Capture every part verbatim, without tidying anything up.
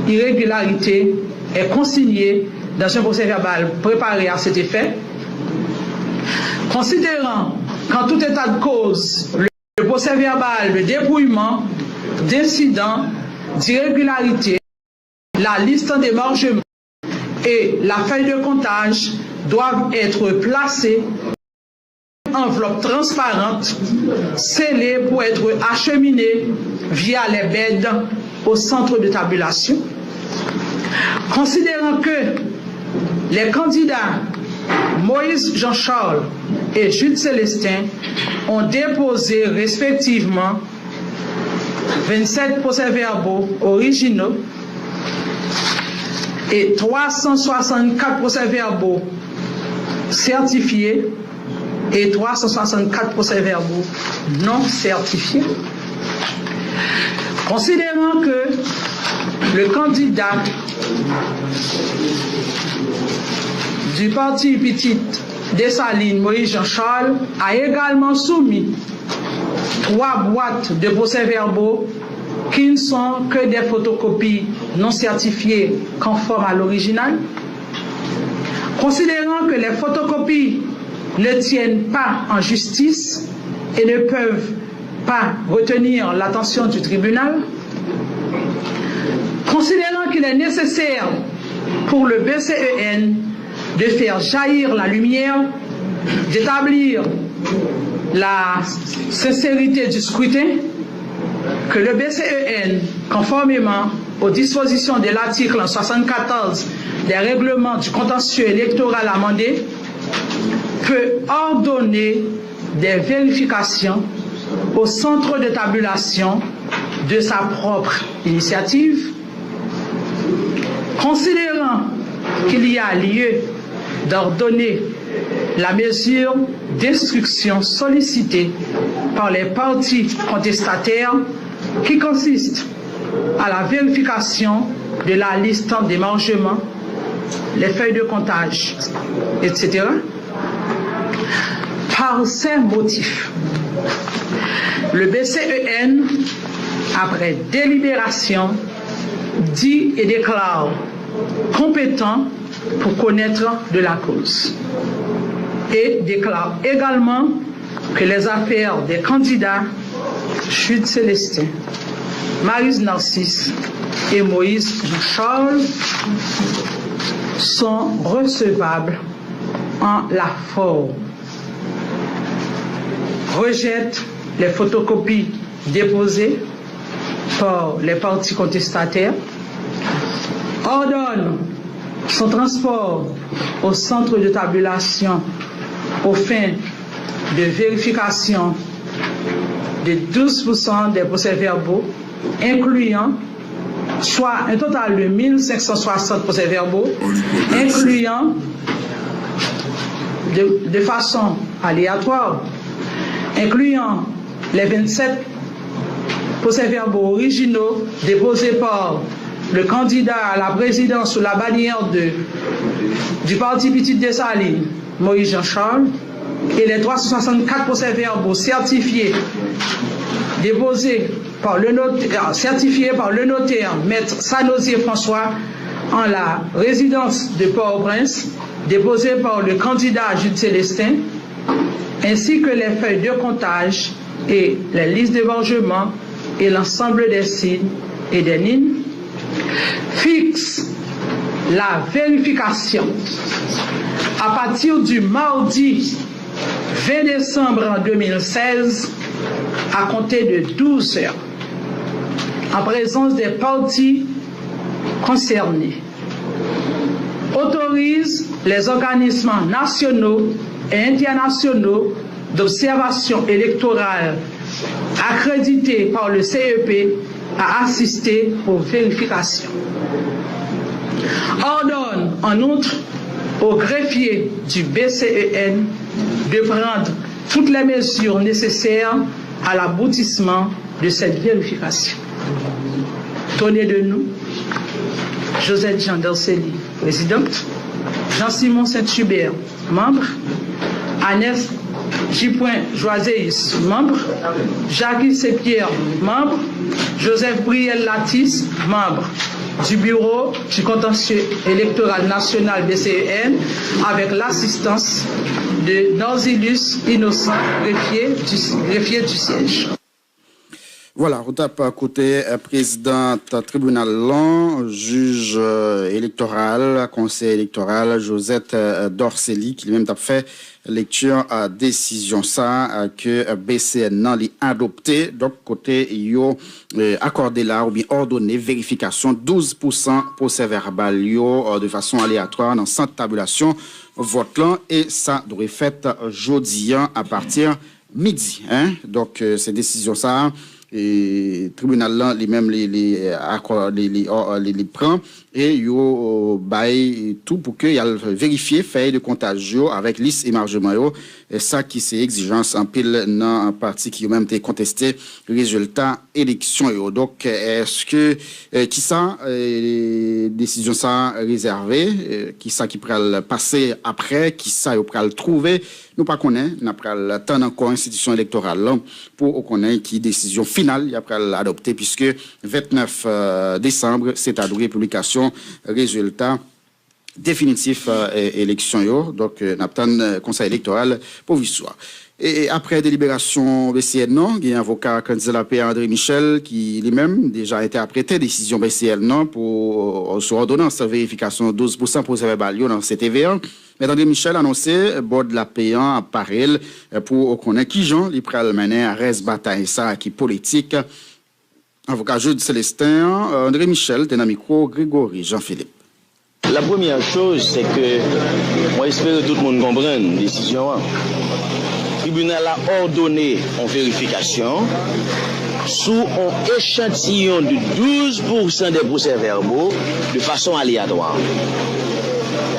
irrégularité est consignée dans un procès-verbal préparé à cet effet. Considérant qu'en tout état de cause, le procès-verbal de dépouillement, d'incident, d'irrégularité, la liste d'émargement et la feuille de comptage doivent être placés dans une enveloppe transparente, scellée pour être acheminée via les beds au centre de tabulation. Considérant que les candidats Moïse Jean-Charles et Jude Célestin ont déposé respectivement vingt-sept procès-verbaux originaux et trois cent soixante-quatre procès-verbaux certifiés et trois cent soixante-quatre procès-verbaux non certifiés. Considérant que le candidat du parti Petite Dessalines, Moïse Jean-Charles, a également soumis trois boîtes de procès-verbaux qui ne sont que des photocopies non certifiées conformes à l'original. Considérant que les photocopies ne tiennent pas en justice et ne peuvent pas retenir l'attention du tribunal, considérant qu'il est nécessaire pour le B C E N de faire jaillir la lumière, d'établir la sincérité du scrutin, que le B C E N, conformément aux dispositions de l'article soixante-quatorze des règlements du contentieux électoral amendé, peut ordonner des vérifications au centre de tabulation de sa propre initiative, considérant qu'il y a lieu d'ordonner la mesure d'instruction sollicitée par les parties contestataires, qui consiste à la vérification de la liste d'émargement, les feuilles de comptage, et cetera. Par ces motifs, le B C E N, après délibération, dit et déclare compétent pour connaître de la cause et déclare également que les affaires des candidats Jude Célestin, Maryse Narcisse et Moïse Jean-Charles sont recevables en la forme. Rejette les photocopies déposées par les parties contestataires, ordonne son transport au centre de tabulation aux fins de vérification de douze pour cent des procès-verbaux, incluant soit un total de mille cinq cent soixante procès-verbaux, incluant de, de façon aléatoire, incluant les vingt-sept procès-verbaux originaux déposés par le candidat à la présidence sous la bannière de, du parti Petite Dessalines, Moïse Jean-Charles, et les trois cent soixante-quatre procès-verbaux certifiés déposés par le notaire, certifiés par le notaire, Maître Sanosier François, en la résidence de Port-au-Prince, déposés par le candidat Jude Célestin, ainsi que les feuilles de comptage et les listes d'émargement et l'ensemble des signes et des nines, fixe la vérification à partir du mardi vingt décembre deux mille seize à compter de douze heures, en présence des parties concernées. Autorise les organismes nationaux et internationaux d'observation électorale accrédités par le C E P à assister aux vérifications. Ordonne en outre au greffier du B C E N de prendre toutes les mesures nécessaires à l'aboutissement de cette vérification. Tonné de nous, Josette Jean Darcely, présidente, Jean Simon Saint-Hubert, membre, Anès Jipwen Joiséus, membre. Jacques Saint-Pierre, membre. Joseph Briel Latis, membre du bureau du contentieux électoral national B C E N avec l'assistance de Norzilus Innocent, greffier du, greffier du siège. Vwala, ou t ap koute prezidan tribinal lan, jij elektoral, konsèy elektoral, Josette Dorcély, ki li menm t ap fè lekti desizyon sa a ke B C N nan li adopte, donk kote yo akòde la oubyen òdone verifikasyon douz pousan pwosèvèbal yo de fason aleyatwa nan sant tabilasyon vòt lan, e sa dwe fèt jodi a apati midi. Hein? Donk, se desizyon sa a tribinal lan li menm li, li, li, li pran, e yo bay tou pou ke y al verifye fèy de kontaj yo avèk lis emajman yo, sa ki se egzijans anpil nan pati ki yo menm te konteste rezilta eleksyon yo. Donk, èske, kisa desizyon sa a rezève, kisa ki pral pase apre, kisa yo pral twouve, nou pa konnen. N ap pral tann ankò enstitisyon elektoral lan pou konnen ki desizyon final y ap pral adopte, piske vennèf desanm se ta dwe piblikasyon rezilta definitif eleksyon yo. Donk, n ap tann konsèy elektoral pwoviwa. E apre deliberasyon B C N nan, gen avoka kandida P A André Michel ki li menm deja entèprete desizyon B C N nan pou sou òdonans verifikasyon douz pousan pwosèvèbal yo nan C T V an. Mèt André Michel anonse bòd lape an ap pare l pou konnen kijan li pral mennen rès batay sa a ki politik. Avoka Jude Célestin an, André Michel te nan mikwo Gregory Jean Philippe. La première chose, c'est que mwen espere tout moun konprann desizyon an. Tribinal la òdone yon verifikasyon sou yon echantiyon de douz pousan de pwosè vèbo de fason aleyatwa.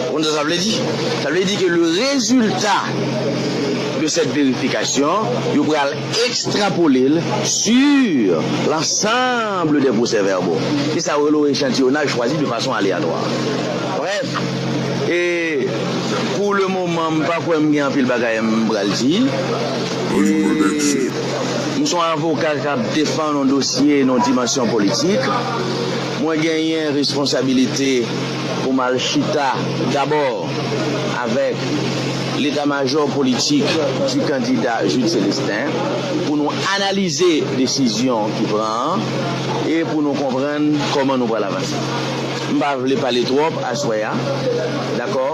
Ou konn sa sa vle di? Sa vle di ke le rezilta de cette vérification, yo pral ekstrapole l sur l'ensemble des procès-verbaux. Se sa yo rele yon echantiyonaj chwazi de fason aleyatwa. Bref, e pou le moman, m pa kwè m gen anpil bagay m pral di. E m se yon avoka k ap defann yon dosye nan yon dimansyon politik. Mwen genyen responsablite pou m al chita dabò avèk leta majò politik di kandida Jude Célestin pou nou analize desizyon ki pran an e pou nou konprann kòman nou pral avanse. M pa vle pale twòp aswè a, dakò?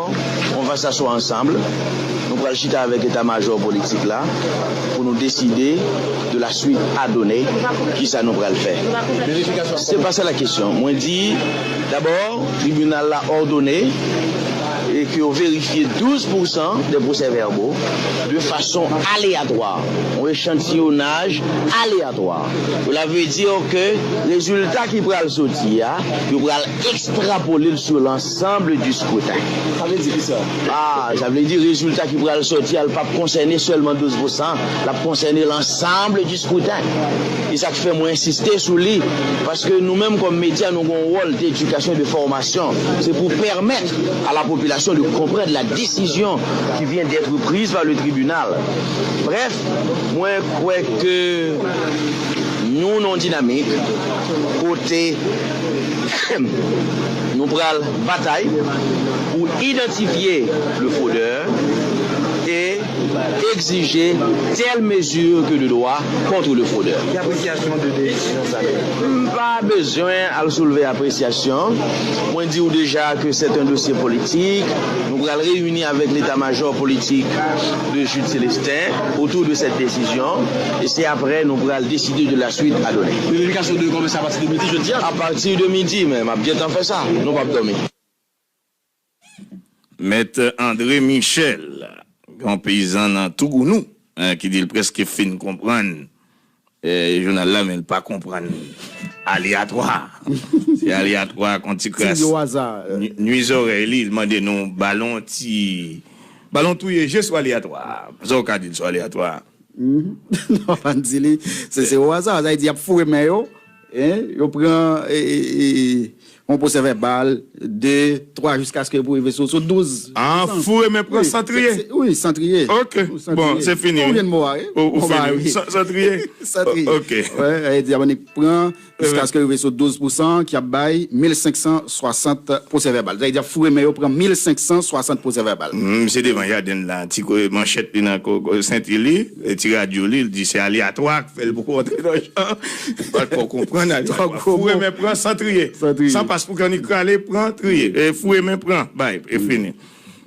On va s'asseoir ensemble. Nou pral chita avèk eta majò politik la pou nou deside de la suite à donner, kisa nou pral fè. Se pa sa la kesyon. Mwen di, dabò, tribinal la òdone e ke yo verifye douz pousan de pwosè vèbo de fason aleyatwa, yon echantiyonaj aleyatwa. Cela veut dire ke rezilta ki pral soti a, yo pral ekstrapole l sur l'ensemble du scrutin. Sa vle di kisa? Ah, sa vle di rezilta ki pral soti a, l p ap konsène sèlman douz pousan, l ap konsène l'ensemble du scrutin. E sa k fè mwen ensiste sou li, paske nou menm kòm medya, nou gen yon wòl d'edikasyon e de fòmasyon. Se pou pèmèt à la population de comprendre la décision qui vient d'être prise par le tribunal. Bref, mwen kwè ke nou nan yon dinamik kote nou pral batay pou idantifye le fraudeur e egzije telle mesure que de droit contre le fraudeur. Ki apresyasyon w de desizyon sa a? M pa bezwen al soulve apresyasyon. Mwen di w deja ke c'est un dossier politique. Nou pral reyini avèk leta majò politik de Jude Célestin autour de cette décision. E se apre nou pral deside de la suite à donner. Verifikasyon de kòmès a pati de midi jodi a? A pati de midi, men m ap gentan fè sa. Nou p ap dòmi. Mèt André Michel, yon peyizan nan Tougounou, ki di l prèske fin konprann jounal la, men l pa konprann aleyatwa. Se aleyatwa, yon ti kras. Nwi zòrèy li, li mande nou ba l yon ti, ba l yon touye je sou aleyatwa. Sa w ka di l sou aleyatwa? Non, pa n di li. Se, se o aza. Sa vle di y ap foure men yo. Hein? Yo pran, e, e, e, yon pwosè vèbal, de, twa, jiskaske pou rive sou, sou douz. Ah, foure men pran san triye. Wi, san triye. Ok, bon, se fini. Ou jwenn mo a, wi. Ou fini. San triye. San triye. Ok. Wi, Dominique pran jiskaske rive sou douz pousan, ki ap bay mil senk san swasant pwosè vèbal. Sa vle di, ap foure men yo pran mil senk san swasant pwosè vèbal. Misye devan jaden la, ti manchèt li nan senti li, ti radyo li, li di se alyatwa k fè l poko antre nan jan. Ou konprann alyatwa. Foure men pran san triye. San pas pou kannik rale, pran, triye. Foure men pran, bay, e fini.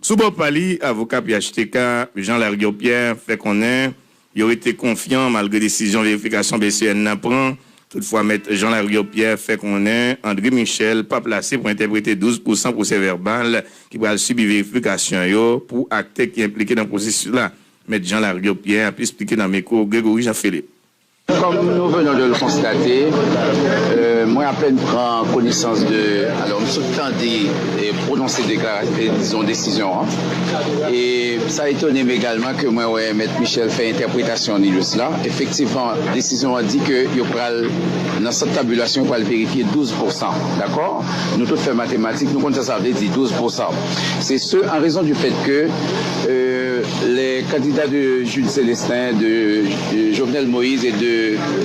Sou bò pa li, avoka P H T K, Jean Lariot Pierre, fè konnen yo rete konfyan malgre desizyon verifikasyon B C N nan pran. Toutfwa, mèt Jean Lariot Pierre fè konnen André Michel pa plase pou entèprete douz pousan pwosè vèbal ki pral sibi verifikasyon yo pou aktè ki enplike nan pwosesis la. Mèt Jean Lariot Pierre ap esplike nan mikwo Gregory Jean Philippe. Comme nous venons de le constater, euh, mwen apèn pran konesans de, alò, m sot tande e pwononse deklarasyon, dizon, desizyon an. E sa etone m egalman ke mwen wè Mèt Michel fè entèpretasyon li de sela. Efektivman, desizyon an di ke yo pral, nan sant tabilasyon, yo pral verifye douz pousan. Dakò? Nou tout fè matematik, nou konn sa sa vle di, douz pousan. Se ce, en raison du fait que euh, les candidats de Jude Célestin, de, de Jovenel Moïse et de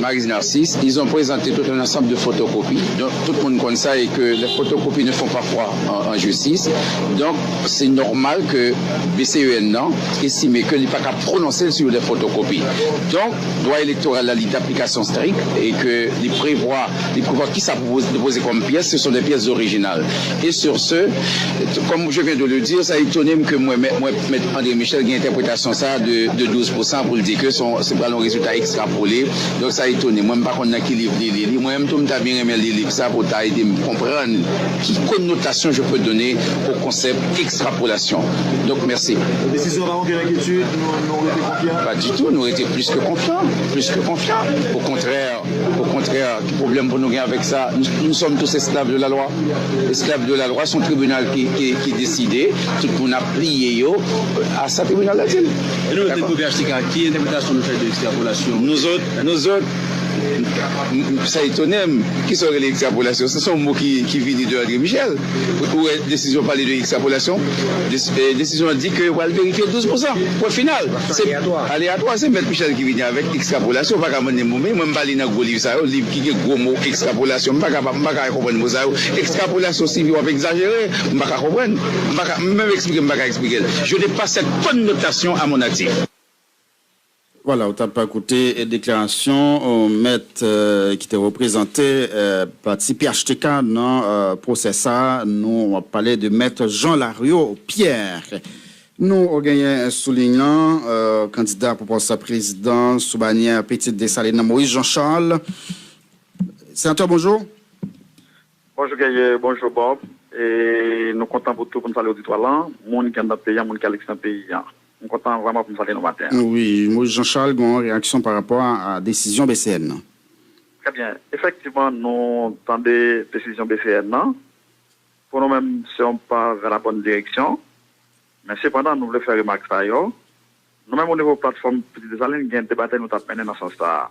Maryse Narcisse, ils ont présenté tout un ensemble de photocopies. Donc, tout le monde connaît ça et que les photocopies ne font pas foi en, en justice. Donc, c'est normal que B C E N nan estimé que li pa ka pwononse l sou de fotokopi. Donk, dwa elektoral la, li d'application stricte et que li prevwa, li prevwa kisa pou poze, poze kòm pyès, ce sont des pièces originales. Et sur ce, comme je viens de le dire, sa etone m ke mwen, mwen, mwen, Mèt André Michel gen entèpretasyon sa de, de douz pousan pou l di ke se yon, se pral yon rezilta ekstrapole. Donk, sa etone m. Mwen, m pa konn nan ki liv li li li. Mwen menm tou, m ta byen renmen li liv sa pou ta ede m konprann ki konnotasyon je peux donner au concept extrapolation. Donc, merci. Desizyon pa okenn enkyetid, nou, nou rete konfyan? Pas du tout, nou rete plis ke konfyan, plis ke konfyan. Au contraire, au contraire, ki pwoblèm pou nou gen avèk sa? Nous, nous sommes tous esclaves de la loi. Esclaves de la loi, se yon tribinal ki, ki, ki deside, tout moun ap pliye yo à sa tribinal la di l. E nou menm, P H T K, ki entèpretasyon nou fè de ekstrapolasyon? Nous autres, nous autres, m, m, sa etone m. Kisa w rele ekstrapolasyon? Se, se yon mo ki, ki vini de André Michel. Ou wè desizyon pale de ekstrapolasyon? Des, eh, desizyon an di ke yo pral verifye douz pousan. Pwen final. Se aleyatwa. Se Mèt Michel ki vini avèk ekstrapolasyon. Ou pa ka mande m, men mwen, m pa li nan gwo liv sa yo, liv ki gen gwo mo ekstrapolasyon. M pa ka, m pa ka konprann mo sa yo. Ekstrapolasyon, si w ap egzajere, m pa ka konprann. M pa ka, menm eksplike, m pa ka eksplike l. Je n'ai pas cette connotation à mon actif. Vwala, ou t ap koute deklarasyon mèt ki te reprezante pati P H T K nan pwosè sa a. Nou ap pale de mèt Jean Lariot Pierre. Nou genyen sou liy lan kandida pou pòs prezidan sou banyè Pitit Desalin nan, Moïse Jean Charles. Senatè, bonjou. Bonjou Guerrier, bonjou Bob. E nou kontan pou tou pou n salye oditwa lan, moun ki anndan peyi a, moun ki alekstrè peyi a. M kontan vrèman pou m salye nou maten an. Wi, Moïse Jean Charles gen yon reyaksyon pa rapò a desizyon B C N nan. Trè byen. Efektivman, nou tande desizyon B C N nan. Pou nou menm, se yon pa vè la bòn direksyon. Men sepandan, nou vle fè remak sa yo. Nou menm, o nivo platfòm Pitit Desalin, gen de batay nou t ap mennen nan sans sa a.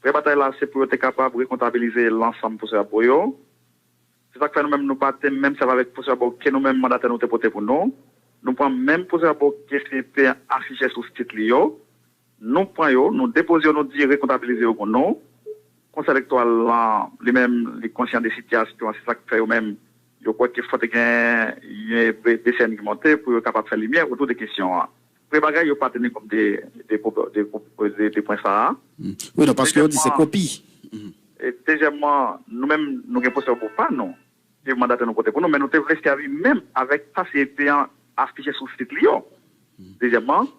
Premye batay la, se pou yo te kapab rekontabilize lansanm pwosè vèbo yo. Se sa k fè nou menm, nou pa te menm sèvi avèk pwosè vèbo ke nou menm mandatè nou te pote pou nou. Nou pran menm pwosè vèbo ke C E P an afiche sou sit li yo. Nou pran yo, nou depoze yo, nou di rekontabilize yo pou nou. Konsèy elektoral lan, li menm, li konsyan de sitiyasyon an, se sa k fè yo menm, yo kwè ke fò te gen yon B C N ki monte pou yo kapab fè limyè otou de kesyon an. Premye bagay, yo pa teni kont de, de, de, de, de pwen sa a. Wi, non, paske yo di se kopi. E dezyèmman, nou menm, nou gen pwosè vèbo pa nou, ke mandatè nou pote pou nou, men nou te vle sèvi menm avèk sa C E P an afiche sou sit li yo. Dezyèmman,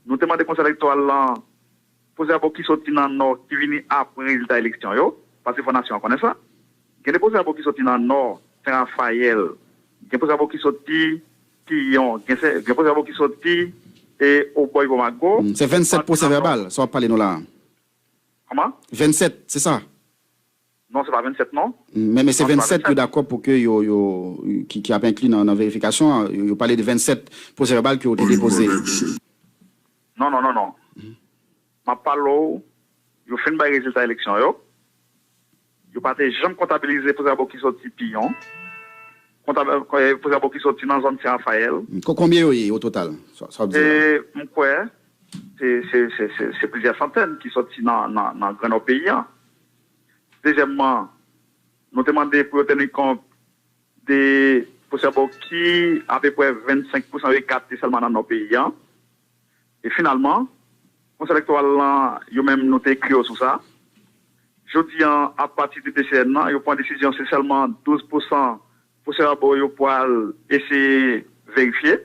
nou te mande Konsèy elektoral lan, pwosè vèbo ki soti nan Nò, ki vini apre rezilta eleksyon yo, paske fò nasyon an konnen sa. Gen de pwosè vèbo ki soti nan Nò, Sen Rafayèl, gen pwosè vèbo ki soti Kiyon, gen, gen pwosè vèbo ki soti e Obòy Pòmago. Se vennsèt pwosè vèbal, sa w ap pale nou la a. Kòman? Vennsèt, se sa? Non, se pa vennsèt, non. Men, men se vennsèt yo dakò pou ke yo, yo, ki, ki ap enkli nan, nan verifikasyon an. Yo, yo pale de vennsèt pwosè vèbal ke yo te depoze. Non, non, non, non. M ap pale w, yo fin bay rezilta eleksyon yo. Yo pa te janm kontabilize Pwozabo ki soti Piyon, kontab- eh, Pwozabo ki soti nan zòn Sen Rafayèl. Ko- Konbyen yo ye o total? Sa sa w ap di la? E m kwè se se- se- se- se plizyè santèn ki soti nan nan- nan Gran Nò peyi a. Dezyèmman, nou te mande pou yo teni kont de Pwozabo ki apeprè vennsenk pousan yo ekate sèlman nan Nò peyi a. E finalman, Konsèy Elektoral lan, yo menm, nou te ekri yo sou sa. Jodi a, apati de B C N nan, yo pran desizyon se sèlman douz pousan Pwozabo yo pral eseye verifye.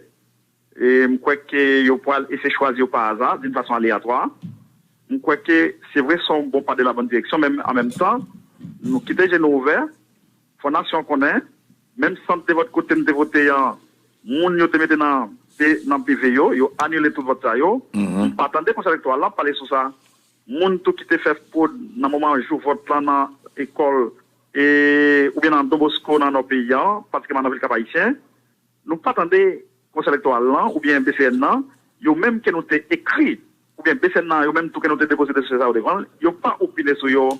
E m kwè ke yo pral eseye chwazi yo pa aza, d'une façon aléatoire. M kwè ke se vre se yon bon pa de la bonne direction, men an menm tan, nou kite je nou ouvè, fò nasyon konnen, menm sant de vòt kote m te vote an, moun yo te mete nan, nan P V yo, yo anile tout vòt sa yo. M pa tande Konsèy Elektoral lan pale sou sa. Moun tou ki te fè fwod nan moman jou vòt lan nan ekòl e, oubyen nan Don Bosco nan nò peyi a, patikilyaman nan vil Kap Ayisyen, nou pa tande Konsèy Elektoral lan oubyen B C N nan, yo menm ke nou te ekri, oubyen B C N nan, yo menm tou ke nou te depoze dosye sa yo devan l, yo pa opine sou yo.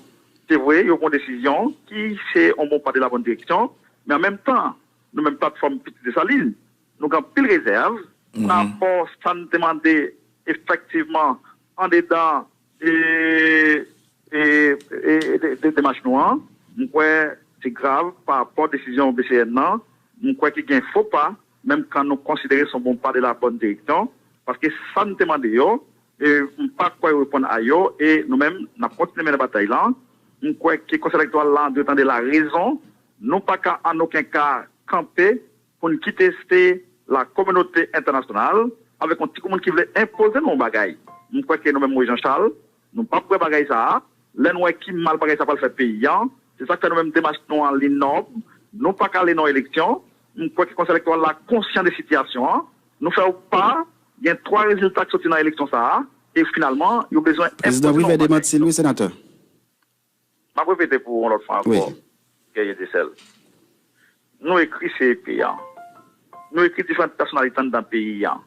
Se vre, yo pran desizyon ki se yon bon pa de la bonne direction, men an menm tan, nou menm platfòm Pitit Desalin, nou gen anpil rezèv pa rapò sa n te mande efektivman andedan e, e, e, de, de, demach nou an. M kwè se grav pa rapò desizyon B C N nan. M kwè ki gen fo pa, menm kan nou konsidere se yon bon pa de la bonne direction, paske sa n te mande yo, e m pa kwè yo reponn a yo, e nou menm, n ap kontinye mennen batay lan. M kwè ke Konsèy Elektoral la dwe tande larezon. Nou pa ka an okenn ka kanpe pou n kite se la kominote entènasyonal avèk yon ti gwo moun ki vle enpoze nou yon bagay. M kwè ke nou menm Moyiz Jan Chal, nou p ap kwè bagay sa a. Lè n wè ki mal bagay sa pral fè peyi a, se sa k fè nou menm demach nou an li nòb. Nou pa ka ale nan eleksyon. M kwè ke Konsèy Elektoral la konsyan de sitiyasyon an. Nou fè yon pa, gen twa rezilta k soti nan eleksyon sa a, e finalman, yo bezwen enpoze nou yon bagay. Prezidan Privè demanti l, wi, senatè. M ap repete pou yon lòt fwa ankò, Guerrier Thesel. Nou ekri C E P an. Nou ekri diferan nasyonalite anndan peyi an.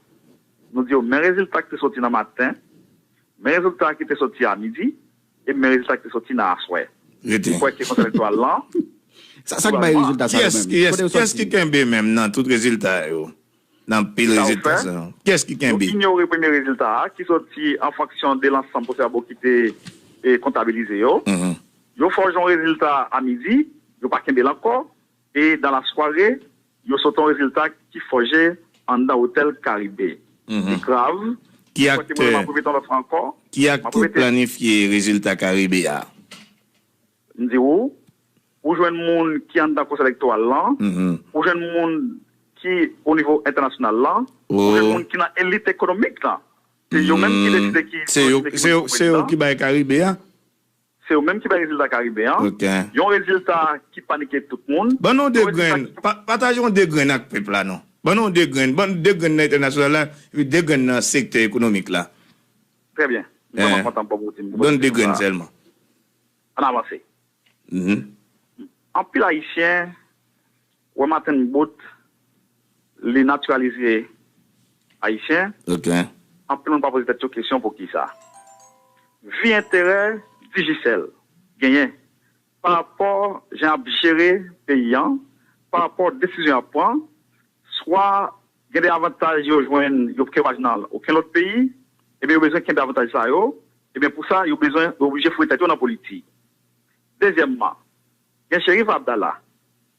Nou di yo, men rezilta ki te soti nan maten, men rezilta ki te soti a midi, e men rezilta ki te soti nan aswè. Rete. M kwè ke Konsèy Elektoral lan, sa, sa k bay rezilta sa yo menm? Kiyès, kiyès, kiyès ki kenbe menm nan tout rezilta yo? Nan pil rezilta sa yo. Kiyès ki kenbe? Yo inyore premye rezilta a, ki soti an fonksyon de lansanm Pwozabo ki te, e, kontabilize yo. Yo fòje yon rezilta a midi, yo pa kenbe l ankò, e dan la sware, yo soti yon rezilta ki fòje anndan otèl Karibe. Li grav. Ki aktè, ki aktè planifye rezilta Karibe a? M di w, ou jwenn moun ki anndan Konsèy Elektoral lan, ou jwenn moun ki o nivo entènasyonal lan, ou jwenn moun ki nan elit ekonomik lan. Se yo menm ki deside ki, se yo, se yo, se yo ki bay Karibe a? Se yo menm ki bay rezilta Karibe an. Yon rezilta ki panike tout moun. Ban nou de grenn, pa- pataje yon de grenn ak pèp la, non. Ban nou de grenn, ban de grenn nan entènasyonal la, epi de grenn nan sektè ekonomik la. Trè byen. M vrèman kontan pou ou di m. Ban de grenn sèlman. Ann avanse. Anpil Ayisyen wè Martin Boot, li natiralize Ayisyen. Anpil moun pa poze tèt yo kesyon poukisa. Vi enterè Digicel genyen pa rapò jan y ap jere peyi an, pa rapò desizyon y ap pran, swa gen de avantaj yo jwenn, yo, ke yo pa jwenn nan okenn lòt peyi, ebyen yo bezwen kenbe avantaj sa yo, ebyen pou sa, yo bezwen, yo oblije foure tèt yo nan politik. Dezyèmman, gen Cherif Abdallah,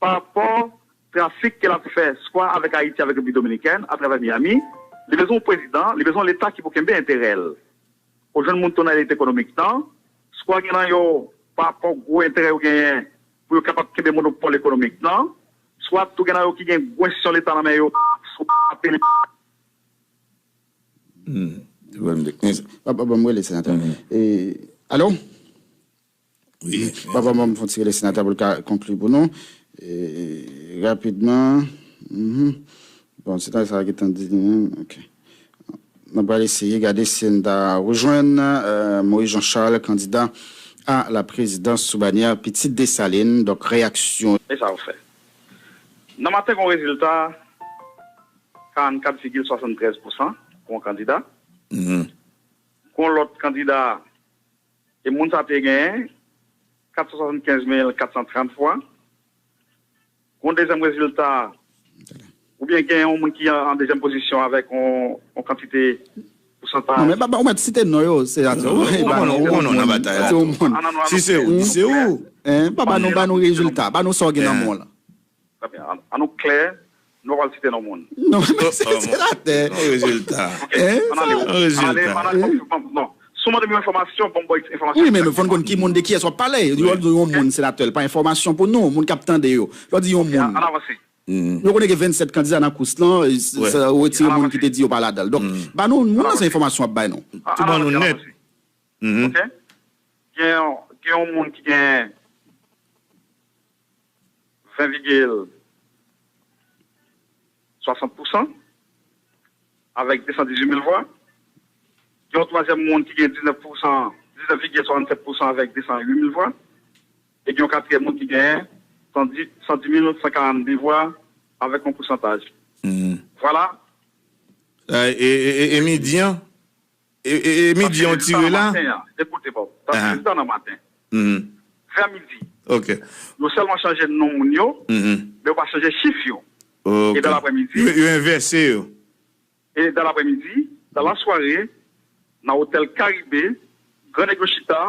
pa rapò trafik ke l ap fè, swa avèk Ayiti, avèk Repiblik Dominikèn, atravè Miami, li bezwen yon prezidan, li bezwen yon Leta ki pou kenbe enterè l. Ou jwenn moun tou nan elit ekonomik lan, swa gen nan yo, pa rapò gwo enterè yo genyen, pou yo kapab kenbe monopòl ekonomik lan, swa tou gen nan yo ki gen gwo enstitisyon Leta nan men yo, swa apele. Hmm. Pwoblèm teknik. Papa, ban m rele senatè. E, alo? Wi. Papa, ban m fon ti rele senatè pou l ka konkli pou nou. E, rapidman. Mhm. Bon, senatè sa gentan di li menm. Ok. Nou pral eseye gade si n ta rejwenn, euh, Moïse Jean Charles, candidat à la présidence sous bannière Petite Dessalines. Donk, reyaksyon. E sa w fè. Nan maten, gon rezilta karannkat vigil swasanntrèz pousan pou yon kandida. Gon lòt kandida, e moun sa te genyen kat san swasannkenz mil kat san trant vwa. Gon dezyèm rezilta, oubyen gen yon moun ki an, an dezyèm pozisyon avèk yon, yon kantite pousantaj. Non, men pa, pa, ou mèt site non yo, senatè. Ou, ou, ou, ou, ou, ou, nan batay la tou. Si se ou, di se ou. Hein, pa ba nou, ba nou rezilta, ba nou sa w gen nan men w lan. Trè byen. An, an nou klè, nou pa pral site non moun. Non, men se senatè. Yon rezilta. Hein? An ale, an ale, an ale, non. Si w mande m yon enfòmasyon, ban m ba w enfòmasyon. Wi, men fò n konn ki moun, de kiyès w ap pale. Lè w di yon moun, senatè, l pa enfòmasyon pou nou, moun k ap tande yo. Lè w di yon moun. An avanse. Nou konnen gen vennsèt kandida nan kous lan, ou retire moun ki te di yo pa ladan l. Donk, ba nou moun nan, se enfòmasyon w ap bay nou. Tout ban nou nèt. Ok. Gen, gen yon moun ki gen ven vigil swasant pousan avèk de san dizuit mil vwa. Gen yon twazyèm moun ki gen diznèf pousan, diznèf vigil swasannsèt pousan avèk de san uit mil vwa. E gen yon katriyèm moun ki gen san dis, san dis mil san karannde vwa avèk yon pousantaj. Vwala. E, e, e, e midi an? E, e, e midi an tire la? Sa se rezilta nan maten an. Ekoute, Bob. Sa se rezilta nan maten. Vè midi. Ok. Yo sèlman chanje non moun yo, men yo pa chanje chif yo. Ok. E dan laprèmidi. Yo, yo envèse yo. E dan laprèmidi, dan lasware, nan otèl Karibe, gran nèg yo chita,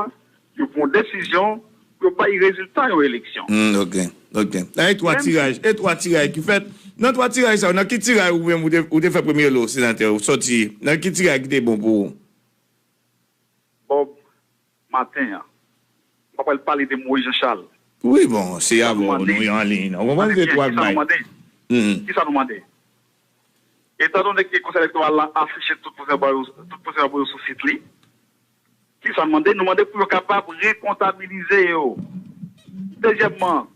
yo pran yon desizyon pou yo bay rezilta yon eleksyon. Hmm, ok, ok. E twa tiraj, e twa tiraj ki fèt. Nan twa tiraj sa yo, nan ki tiraj ou menm ou te, ou te fè premye lo, senatè, ou sòti? Nan ki tiraj ki te bon pou ou? Bob, maten an, m pa pral pale de Moïse Jean Charles. Wi, bon, se avè w nou an liy. Ou konprann se twa k bay. Kisa nou mande? Etandone ke Konsèy Elektoral la afiche tout pwosè yo, tout pwosè yo sou sit li, kisa n mande? Nou mande pou yo kapab rekontabilize yo. Dezyèmman,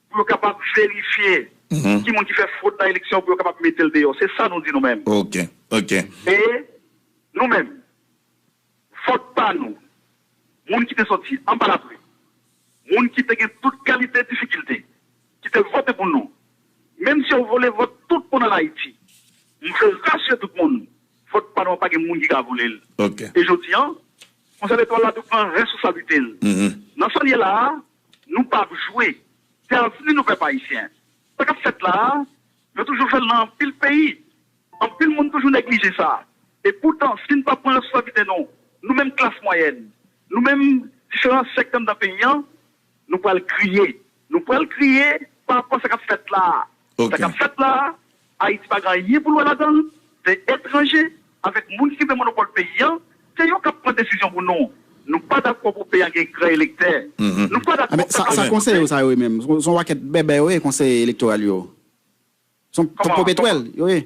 pou yo kapab verifye ki moun ki fè fwod nan eleksyon, pou yo kapab mete l deyò. Se sa nou di nou menm. Ok, ok. E nou menm, vòt pa nou, moun ki te soti anba lapli, moun ki te gen tout kalite difikilte, ki te vote pou nou, menm si yo vole vòt tout moun ann Ayiti, m vle rasire tout moun, vòt pa nou an pa gen moun ki ka vole l. Ok. E jodi an, Konsèy Elektoral la dwe pran responsablite l. Nan sa n ye la a, nou p ap jwe. Se avni nou pèp ayisyen. Sa k ap fèt la a, yo toujou fè l nan anpil peyi. Anpil moun toujou neglije sa. E poutan, si n pa pran responsablite nou, nou menm klas mwayèn, nou menm diferan sèktè anndan peyi an, nou pral kriye. Nou pral kriye pa rapò a sa k ap fèt la a. Sa k ap fèt la a, Ayiti pa gen anyen pou l wè ladan l. Se etranje avèk moun ki gen monopòl peyi an, se yo k ap pran desizyon pou nou. Nou pa dakò pou peyi a gen gran elektè. Nou pa dakò pou sa, sa konseye yo sa yo ye menm. Se yon pakèt bèbè yo ye, konseye elektoral yo. Se yon pakèt pèpetwèl yo ye.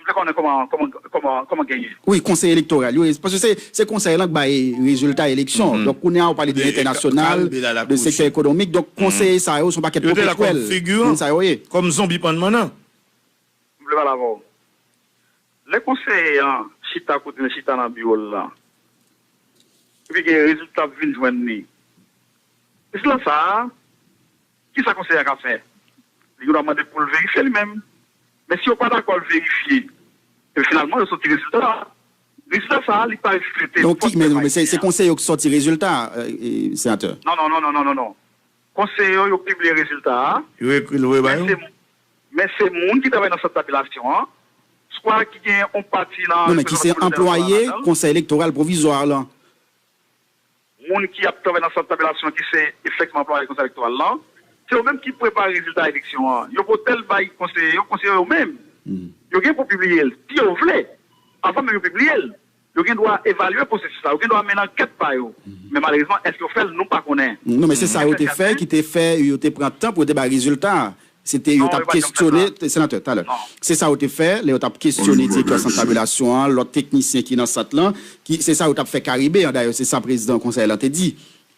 M vle konnen kòman, kòman, kòman, kòman genyen. Wi, konseye elektoral yo ye. Paske se, se konsèy lan k bay rezilta eleksyon. Donk, kounye a, ou pale de entènasyonal, de sektè ekonomik. Donk, konseye sa yo, se yon pakèt pèpetwèl. Moun sa yo ye. Kòm zonbi pann mannan. M vle pale avè w. Lè konseye an chita kote l chita nan biwo l lan, epi gen rezilta ap vin jwenn li, rezilta sa a, kisa konseye a ka fè? Li gendwa mande pou l verifye li menm. Men si yo pa dakò l verifye, epi finalman yo soti rezilta a, rezilta sa a, li pa reflete fòt pèp ayisyen an. Donk, men, men se, se konseye yo ki soti rezilta a, senatè? Non, non, non, non, non, non, non. Konseye yo, yo pibliye rezilta a. Yo ekri l vre ba yo? Men se, men se moun ki travay nan sant tabilasyon an, swa ki gen yon pati nan... Non, men ki se anplwaye Konsèy Elektoral Pwovizwa lan. Moun ki ap travay nan sant tabilasyon an, ki se efektivman anplwaye Konsèy Elektoral lan, se yo menm ki prepare rezilta eleksyon an. Yo potè l bay konseye yo, konseye yo menm, yo gen pou pibliye l, si yo vle, avan menm yo pibliye l. Yo gen dwa evalye pwosesis la, yo gen dwa mennen ankèt pa yo. Men malerezman, èske yo fè l, nou pa konnen. Non, men se sa yo te fè, ki te fè yo te pran tan pou yo te bay rezilta a. Se te, yo t ap kesyone, senatè, talè. Se sa yo te fè, lè yo t ap kesyone direktè sant tabilasyon an, lòt teknisyen ki nan sant lan, ki, se sa yo t ap fè Karibe an, dayè, se sa prezidan konsèy lan te di.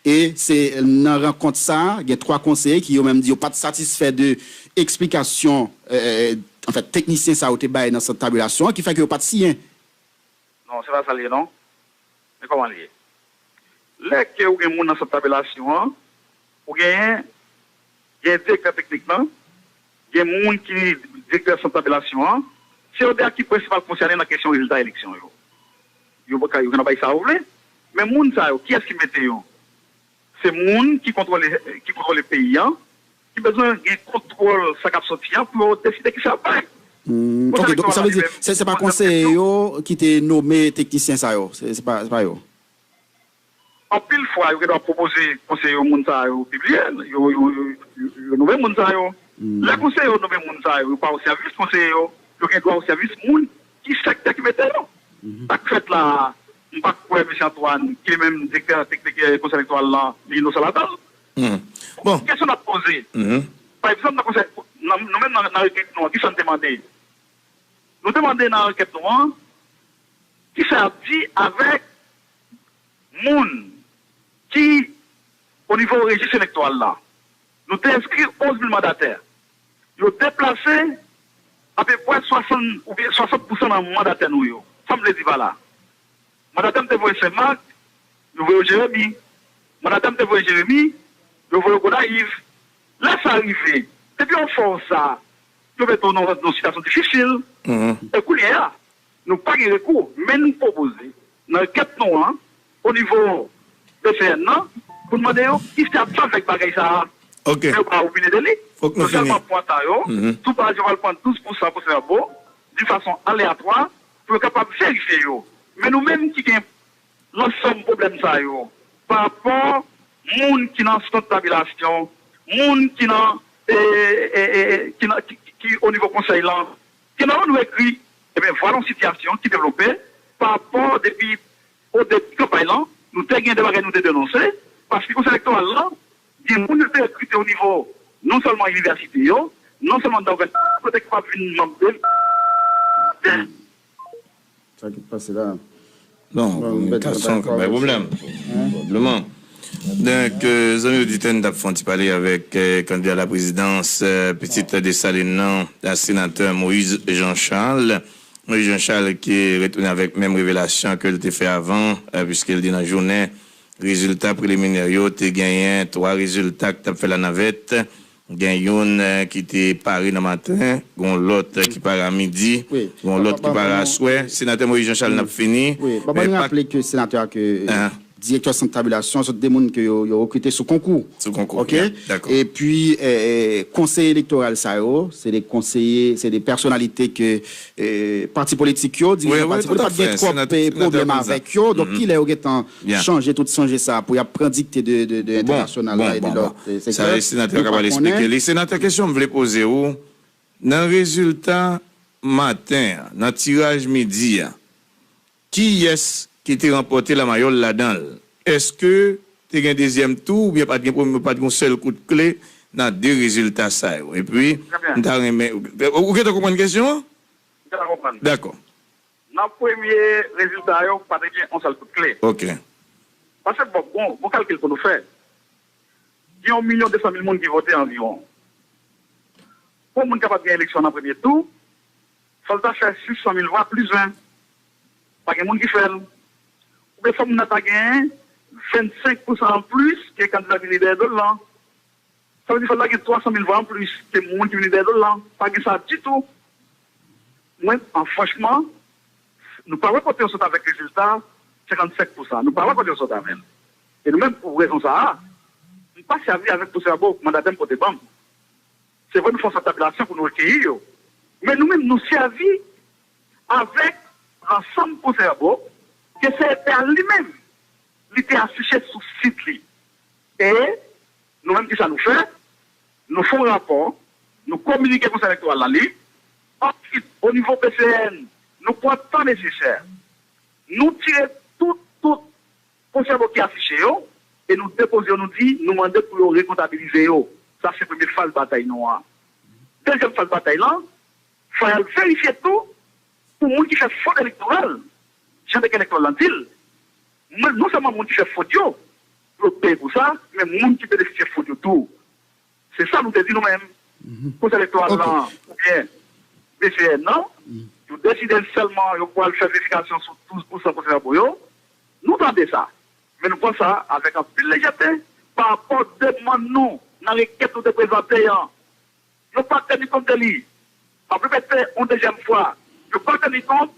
E se nan rankont sa a, gen twa konseye ki yo menm di yo pa t satisfè de eksplikasyon, anfèt, teknisyen sa yo te bay nan sant tabilasyon an, ki fè ke yo pa t siyen. Non, se pa sa l ye, non. Men kòman l ye? Lè ke ou gen moun nan sant tabilasyon an, ou genyen, gen direktè teknik lan, gen moun ki direktè sant tabilasyon an, se yo de a ki prensipal konsène nan kesyon rezilta eleksyon yo. Yo pa ka, yo gen bay sa yo vle, men moun sa yo, kiyès ki mete yo? Se moun ki kontwole, ki kontwole peyi a, ki bezwen gen kontwòl sa k ap sòti a pou yo deside kisa y ap bay. Hmm, ok, donk sa vle di, se, se pa konseye yo ki te nome teknisyen sa yo, se, se pa, se pa yo. Anpil fwa, yo gen dwa pwopoze konseye yo moun sa yo pibliye, yo, yo, yo, yo, yo nome moun sa yo. Hmm. Lè konseye yo nome moun sa yo, yo pa o sèvis konseye yo, yo gen dwa o sèvis moun ki sektè ki mete yo. Mhm. Sa k fèt la a, m pa kwè mesye Antoine, ki li menm direktè teknik, eh, konsèy elektoral la, li inosan ladan l. Mhm. Bon. Kesyon n ap poze. Mhm. Pa egzanp, nan konsèy, nan, nou menm nan, nan rekèt nou an, kisa n te mande? Nou te mande nan rekèt nou an, kisa y ap di avèk moun ki, o nivo rejis elektoral la, nou te enskri onz mil mandatè. Yo deplase apeprè swasann oubyen swasant pousan nan mandatè nou yo. Sa m vle di pa la? Mandatè m te voye Senmak, yo voye yo Jeremi. Mandatè m te voye Jeremi, yo voye yo Gonayiv. Lè sa rive, depi yo fè w sa, yo mete w nan, nan yon sitiyasyon difisil. Mhm. E kounye a, nou pa gen rekou, men nou pwopoze nan rekèt nou an, o nivo B C N nan, pou n mande yo kisa y ap fè avèk bagay sa a. Ok. Men yo pa opine de li. Fòk nou fini. Yo sèlman pran ta yo, mhm, tou paj yo pral pran douz pousan pou Sèbo, de fason aleyatwa, pou yo kapab verifye yo. Men nou menm ki gen lansanm pwoblèm sa yo, pa rapò moun ki nan sant tabilasyon, moun ki nan, e, e, e, e, ki nan, ki, ki, ki o nivo konsèy lan, ki nan nou ekri, ebyen, vwala yon sitiyasyon ki devlope pa rapò depi o debi kanpay lan, nou te gen de bagay nou te denonse, paske konsèy elektoral lan, gen moun yo te rekrite o nivo non sèlman inivèsite yo, non sèlman nan gouvènman, pou yo te kapab vin manm de. Sa ki t pase la? Bon, kominikasyon ka bay pwoblèm. Pwoblèm. Donk, euh, zanmi oditè, n t ap fè yon ti pale avèk, euh, kandida laprezidans, euh, pitit Desalin nan, senatè Moïse Jean Charles. Moïse Jean Charles ki retounen avèk menm revelasyon ke l te fè avan, euh, piske l di nan jounen rezilta preliminè yo te genyen twa rezilta ki t ap fè lanavèt. Gen youn, eh, ki te pare nan maten, gen lòt, eh, ki pare a midi, gen lòt ki pare aswè. Senatè Moïse Jean Charles, n ap fini. Wi, ban mwen raple ke senatè a ke direktè sant tabilasyon, se de moun ke yo, yo rekrite sou konkou. Sou konkou, ok? Dakò. Epi, eh, eh, konseye elektoral sa yo, se de konseye, se de pèsonalite ke, eh, pati politik yo, dirijan pati politik, pa t gen twòp, eh, pwoblèm avèk yo. Donk, kilè yo gentan chanje tout sonje sa pou y ap pran dikte de, de, de entènasyonal la e de lòt sektè. Sa e senatè a kapab esplike li. Senatè, kesyon m vle poze ou, nan rezilta maten an, nan tiraj midi a, kiyès ki te ranpòte lamayòl ladan l? Èske te gen dezyèm tou oubyen pa t gen premye, pa t gen yon sèl kout kle nan de rezilta sa yo? Epi, m ta renmen, ou, ou gentan konprann kesyon an? M gentan konprann. Dakò. Nan premye rezilta yo, pa te gen yon sèl kout kle. Ok. Paske bon, bon, bon kalkil pou nou fè. Gen yon milyon de san mil moun ki vote anviwon. Pou yon moun kapab gen eleksyon nan premye tou, fò l ta fè sis san mil vwa plis ven. Pa gen moun ki fè l. Oubyen fò moun nan ta gen vennsenk pousan anplis ke kandida ki vini dèyè do l lan. Sa vle di fò l ta gen twa san mil vwa anplis ke moun ki vini dèyè do l lan. Pa gen sa ditou. Mwen, an franchman, nou pa wè kote yo sot avèk rezilta senkannsenk pousan. Nou pa wè kote yo sot avè l. E nou menm, pou rezon sa a, m pa sèvi avèk pwosè a bò mandate m pote ban m. Se vre, nou fè yon sant tabilasyon pou nou rekeyi yo. Men nou menm, nou sèvi avèk ansanm pwosè a bò ke C E P a li menm, li te afiche sou sit li. E nou menm, kisa nou fè? Nou fè yon rapò, nou kominike Konsèy Elektoral la li. Answit, o nivo P C N, nou pran tan nesesè. Nou tire tout, tout pwosè a bò ki afiche yo, e nou depoze yo, nou di, nou mande pou yo rekontabilize yo. Sa se premye faz batay nou an. Dezyèm faz batay lan, fò y al verifye tou pou moun ki fè fwod elektoral, jan Depatman Elektoral lan di l, non sèlman moun ki fè fwod yo, pou yo peye pou sa, men moun ki benefisye fwod yo tou. Se sa nou te di nou menm. Konsèy Elektoral lan, oubyen B C N nan, yo deside sèlman yo pral fè verifikasyon sou douz pousan konsèy a bò yo. Nou tande sa, men nou pran sa avèk anpil lejète pa rapò demann nou nan rekèt nou te prezante an. Yo pa teni kont de li. M ap repete yon dezyèm fwa, yo pa teni kont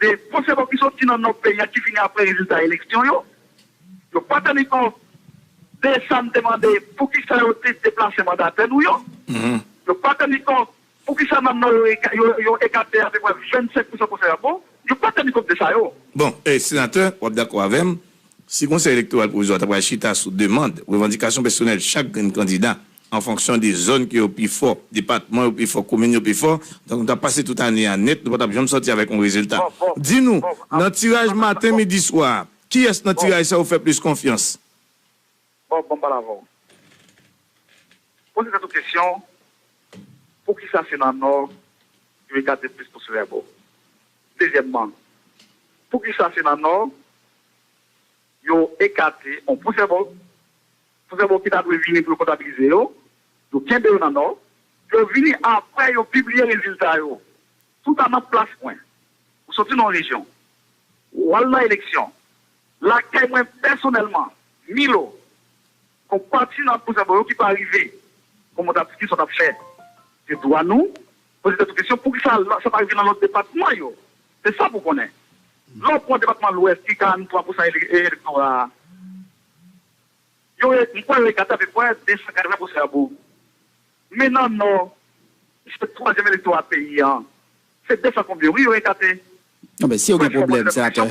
de pwosè a bò ki soti nan nò peyi a ki vini apre rezilta eleksyon yo. Yo pa teni kont De sa m te mande, poukisa yo te deplase mandatè nou yo? Yo pa teni kont, poukisa nan Nò yo, eka- yo, yo ekate apeprè vennsenk pousan konsèy Abo? Yo pa teni kont de sa yo. Bon, e senatè, w ap dakò avè m, si Konsèy Elektoral Pwovizwa ta pral chita sou demann, revandikasyon pèsonèl chak grenn kandida, an fonksyon de zòn ke yo pi fò, depatman yo pi fò, komin yo pi fò, donk nou t ap pase tout ane a nèt, nou pa t ap janm sòti avèk yon rezilta. Di nou, nan tiraj maten, midi, swa, kiyès nan tiraj sa yo fè plis konfyans? Bon, bon, m pale avè w. Poze tèt ou kesyon, poukisa se nan Nò yo ekate plis konsèy Abo? Dezyèmman, poukisa se nan Nò yo ekate yon konsèy Abo, konsèy Abo ki ta dwe vini pou yo kontabilize yo, yo kenbe yo nan Nò, yo vini apre yo pibliye rezilta yo. Tout a nan plas mwen. Ou soti nan yon rejyon. W al nan eleksyon. Lakay mwen pèsonèlman, Milo, kon pati nan konsèy Abo yo ki pa rive, kòman w t ap, kisa w t ap fè? Se dwa nou. Poze tèt ou kesyon, poukisa sa pa rive nan lòt depatman yo? Se sa pou konnen. Lè w pran depatman Lwès ki karanntwa pousan ele- elektora a, yo, m kwè yo ekate apeprè de san katreven pousan Abo. Men nan Nò, se twazyèm elektora peyi a. Se de san konbyen, wi, yo ekate. Non, men si yo gen pwoblèm, senatè,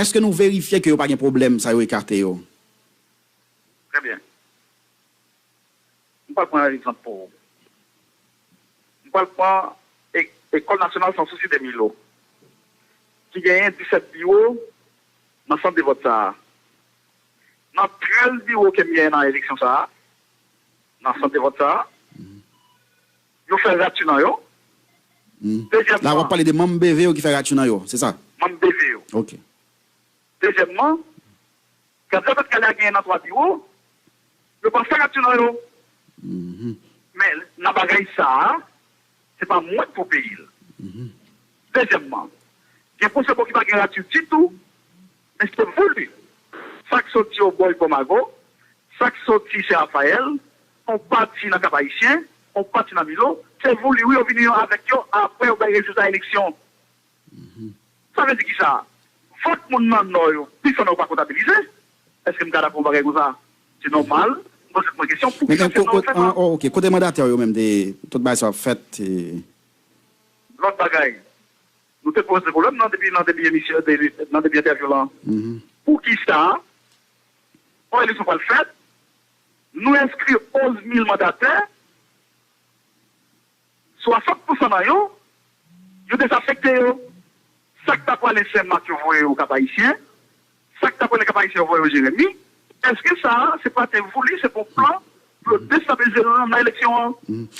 èske nou verifye ke yo pa gen pwoblèm, sa yo ekate yo? Trè byen. M pral pran egzanp pou ou. M pral pran e- École Nationale Sans Souci de Milo, ki genyen disèt biwo nan sant de vòt sa a. Nan trèz biwo ke m genyen nan eleksyon sa a, nan sant de vòt sa a, yo fè rati nan yo. Dezyèmman, la, w ap pale de manm B V yo ki fè rati nan yo, se sa? Manm B V yo. Ok. Dezyèmman, kandida Petkalè a genyen nan twa biwo, yo pa fè rati nan yo. Men nan bagay sa a, se pa mwen k pou peye l. Dezyèmman, gen konsèy Abo ki pa gen rati ditou, men se voulu. Sa k soti obò Ipomago, sa k soti Sen Rafayèl, yon pati nan Kap Ayisyen, yon pati nan Milo, se voulu, wi, yo vini yo avèk yo, apre yo bay rezilta eleksyon. Sa vle di kisa? Vòt moun nan Nò yo, pisan nan yo pa kontabilize. Èske m ka dakò yon bagay konsa? Se nòmal. M poze mwen kesyon, poukisa se Nò yo fè sa? Ok, kote mandatè yo menm de tout bagay sa ap fèt? Lòt bagay, nou te poze pwoblèm nan debi, nan debi emisyon, de- nan debi entèvyou lan. Poukisa, yon eleksyon pral fèt, nou enskri onz mil mandatè, swasant pousan nan yo, yo dezafekte yo. Sa k ta pwale Senmak, yo voye yo Kap Ayisyen. Sa k ta pwale Kap Ayisyen, yo voye yo Jeremi. Èske sa a, se pa te voulu, se pou plan pou yo destabilize nou nan eleksyon an?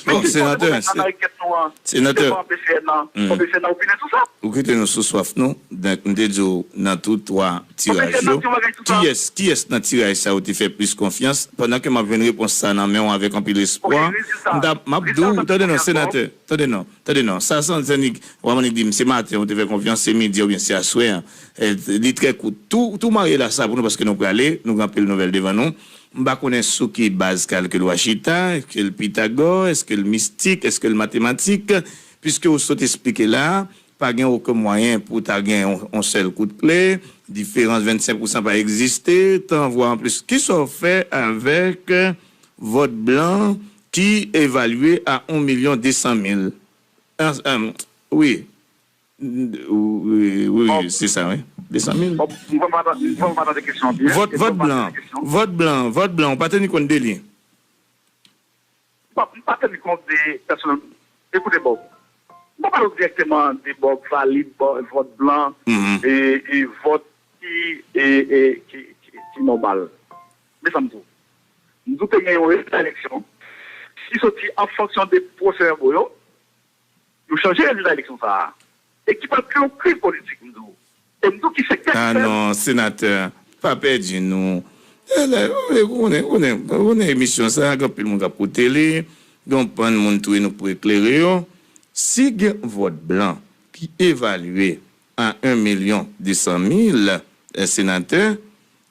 Men se sa nou mete nan rèkèt nou an. Senatè, devan P C N nan, pou P C N nan opine sou sa. Ou kite nou sou swaf nou. Donk, m te di w nan tou twa tiraj yo, kiyès, kiyès nan tiraj sa yo te fè plis konfyans? Pandan ke m ap jwenn repons sa nan men w avèk anpil espwa, m t ap, m ap di w, tande non, senatè, tande non, tande non. Sa, sa, sa, Nik, w ap annik di m, se maten ou te fè konfyans, se midi oubyen se aswè an. Eh, li trè kout. Tou, tou marye la sa pou nou, paske nou prale, nou gen anpil nouvèl devan nou. M pa konnen sou ki baz kalkil w a chita, èske l Pitagò, èske l mistik, èske l matematik, piske w sot esplike la, pa gen okenn mwayen pou ta gen yon, yon sèl kout kle, diferans vennsenk pousan pa egziste, tan vwa anplis. Kisa w fè avèk vòt blan ki evalye a yon milyon desan mil? Ah, ah, wi. Wi, wi, wi, se sa, wi. Desan mil. Bon, m pa, m pa tande kesyon an byen. Vòt, vòt blan, vòt blan, vòt blan, ou pa teni kont de li? M pa, m pa teni kont de pèsonèl. Ekoute, Bob, m pa pale w dirèkteman de Bob valid, Bob, vòt blan, e, e vòt ki, e, e, ki, ki, ki nòmal. Men sa m di w. M di w te gen yon rezilta eleksyon ki soti an fonksyon de pwosè vèbo yo. Yo chanje rezilta eleksyon sa a. E ki pa t yon krim politik, m di w. E m di w ki sektè ki fè l. Ah non, senatè, pa pèdi nou. E lè, ou konnen, ou konnen, ou konnen emisyon sa a, gen anpil moun k ap koute li, gen yon bann moun tou nou pou eklere yo. Si gen vòt blan ki evalye a yon milyon desan mil, eh, senatè,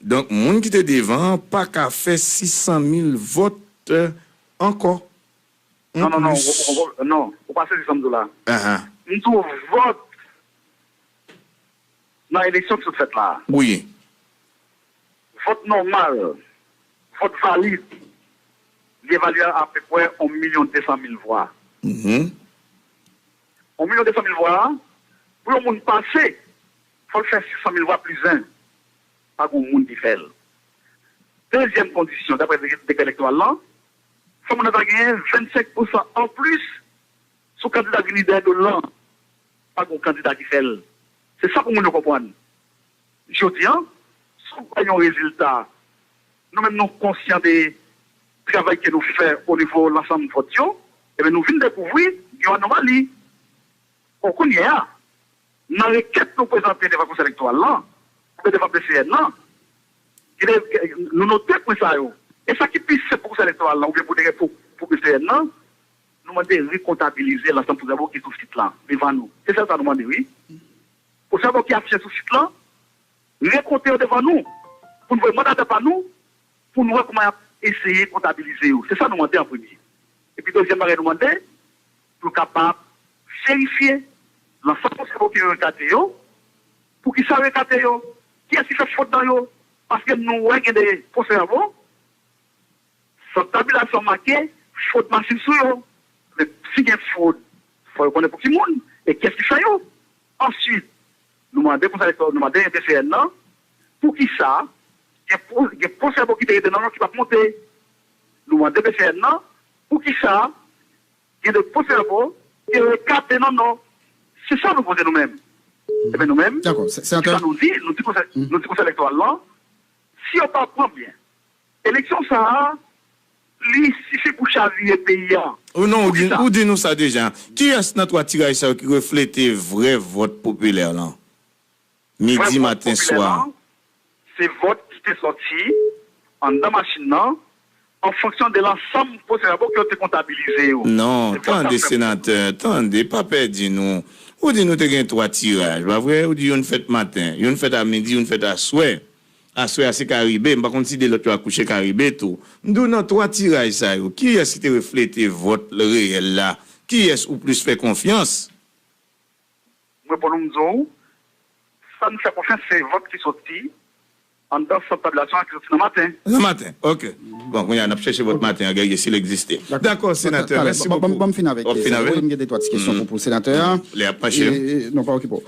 donk moun ki te devan an pa ka fè sis san mil vòt, eh, ankò. Non, non, non, ou, ou, ou, non, ou pa sezi sa m di w la. M di w vòt nan eleksyon ki sot fèt la a. Wi. Vòt nòmal, Vòt valid, li evalye a apeprè yon milyon de san mil vwa. Mhm. Yon milyon de san mil vwa a, pou yon moun pase, fò l fè sis san mil vwa plis ven. Pa gen moun ki fè l. Dezyèm kondisyon, daprè dekrè elektoral lan, fò moun nan ta genyen vennsenk pousan anplis sou kandida ki lidè do l lan. Pa gen kandida ki fè l. Se sa pou moun yo konprann. Jodi a, si w bay yon rezilta, nou menm nou konsyan de travay ke nou fè o nivo lansanm vòt yo, ebyen nou vin dekouvri yon anomali. Bon, kounye a, nan rekèt nou prezante devan Konsèy Elektoral lan, oubyen devan P C N nan, ki de, nou note pwen sa yo. E sa ki pi senp pou Konsèy Elektoral lan, oubyen pou, pou, pou P C N nan, nou mande rekontabilize lansanm pwosè vòt ki sou sit lan, devan nou. Se sèl sa nou mande, wi. Pwosè vòt ki afiche sou sit lan, rekonte yo devan nou, pou n voye mandatè pa nou, pou n wè kòman y ap eseye kontabilize yo. Se sa nou mande an premye. Epi dezyèm bagay nou mande, pou kapab verifye lansanm pwosè vòt ke yo rekate yo, poukisa yo rekate yo, kiyès ki fè fot nan yo, paske nou wè gen de pwosè vòt, sant tabilasyon make fot machin sou yo. Men si gen fot, fò yo konnen pou ki moun, e kiyès ki fè yo. Answit, nou mande Konsèy Elektoral, nou mande P C N nan, poukisa gen pwosè vòt ki te rete nan nò ki p ap monte. Nou mande P C N nan, poukisa gen de pwosè vòt ki rekate nan nò. Se sa nou poze nou menm. Ebyen nou menm, Dakò, se- senatè. Kisa nou di? Nou di Konsèy, nou di Konsèy Elektoral lan, si yo pa pran byen eleksyon sa a, li sifi pou chavire peyi a. Ou non, ou di, ou di nou sa deja. Kiyès nan twa tiraj sa yo ki reflete vrè vòt popilè lan? Midi, maten, swa. Se vòt ki te sòti anndan machin nan, an fonksyon de lansanm pwosè vòt ke yo te kontabilize yo. Non, tande senatè, tande, pa pèdi nou. Ou di nou te gen twa tiraj, pa vre? Ou di youn fèt maten, youn fèt a midi, youn fèt aswè. Aswè a se Karibe, m pa konn si de lòt yo akouche Karibe tou. M di w nan twa tiraj sa yo, kiyès ki te reflete vòt reyèl la? Kiyès ou plis fè konfyans? M reponn ou, m di w, sa n fè konfyans se vòt ki sòti anndan sant tabilasyon an ki sòti nan maten. Nan maten, ok. Bon, kounye a n ap chèche vòt maten an, gade si l egziste. Dakò, senatè, mèsi bokou. Ban m fin avèk li. Wi, m gen de twa ti kesyon pou senatè a. Lè ap mache. Non, pa okipe w.